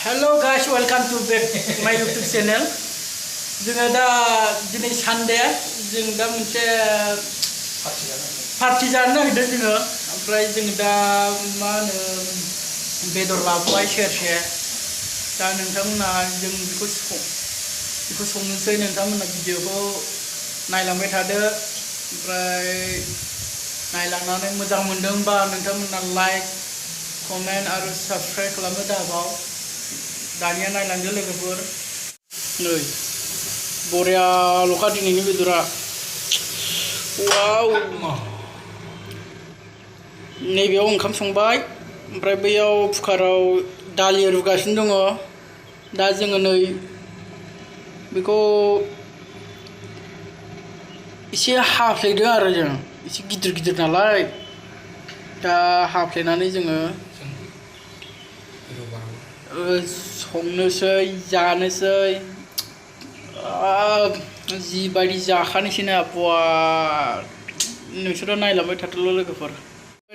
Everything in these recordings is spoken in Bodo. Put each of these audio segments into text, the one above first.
Hello guys, welcome to back my YouTube channel. जोङो दा दिनै सानडे जों दा मोनसे पार्टी जानो नागिरदों जोङो ओमफ्राय जों दा मा होनो बेदर लाबोबाय सेरसे दा नोंथांमोना जों बेखौ संनोसै नोंथांमोना भिडिअखौ नायलांबाय थादो ओमफ्राय नायलांनानै मोजां मोनदोंबा नोंथांमोना लाइक कमेन्ट आरो साबस्क्राइब खालामनो दाबाव दानिया नायलांदो लोगोफोर नै बरियाल'खा दिनैनि बेदरा वाव नैबेयाव ओंखाम संबाय ओमफ्राय बैयाव कुकाराव दालि रुगासिनो दङ दा जोङो नै बेखौ एसे हाफ्लेदों आरो जों एसे गिदिर गिदिर नालाय दा हाफ्लेनानै जोङो संनोसै जानोसै जिबायदि जाखानोसै ना बवा नोंसोरो नायलांबाय थादोल'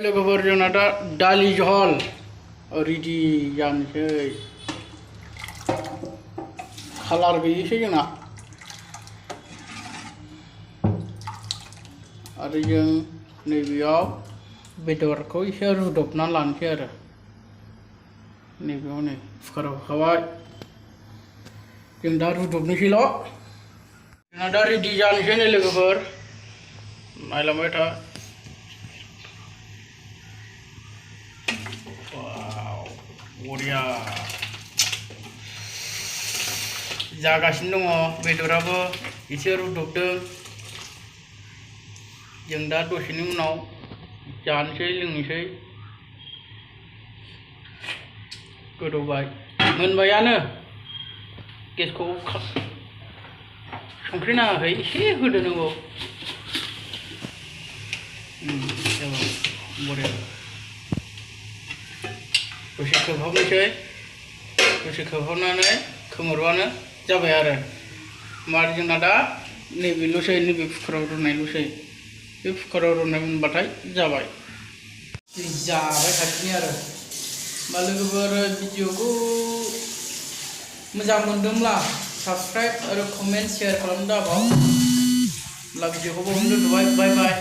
लोगोफोर जोंना दा दालि जहल रेडि जानोसै कालार गैयैसै जोंना आरो जों नैबेयाव बेदरखौ एसे रुदबना लानोसै आरो नैबेयाव नै कुकाराव होखाबाय जों दा रुदबनोसैल' जोंना दा रेडि जानोसै नै लोगोफोर नायलांबाय था बरिया जागासिनो दङ बेदराबो एसे रुदबदों जों दा दसेनि उनाव जानोसै लोंनोसै गोदौबाय मोनबायानो गेसखौ संख्रि नाङाखै एसे होदो नांगौ बरिया दसे खोबहाबनोसै दसे खोबहाबनानै खोमोरबानो जाबाय आरो होमबा जोंना दा नैबेल'सै नैबे कुकाराव रुनायल'सै बे कुकाराव रुनाय मोनबाथाय जाबाय जाबाय थासिगोन आरो होमबा लोगोफोर भिडिअखौ मोजां मोनदोंब्ला साबस्क्राइब आरो कमेन्ट शेयार खालामनो दाबाव होमब्ला भिडिअखौ बावनो दोनथ'बाय बाय बाय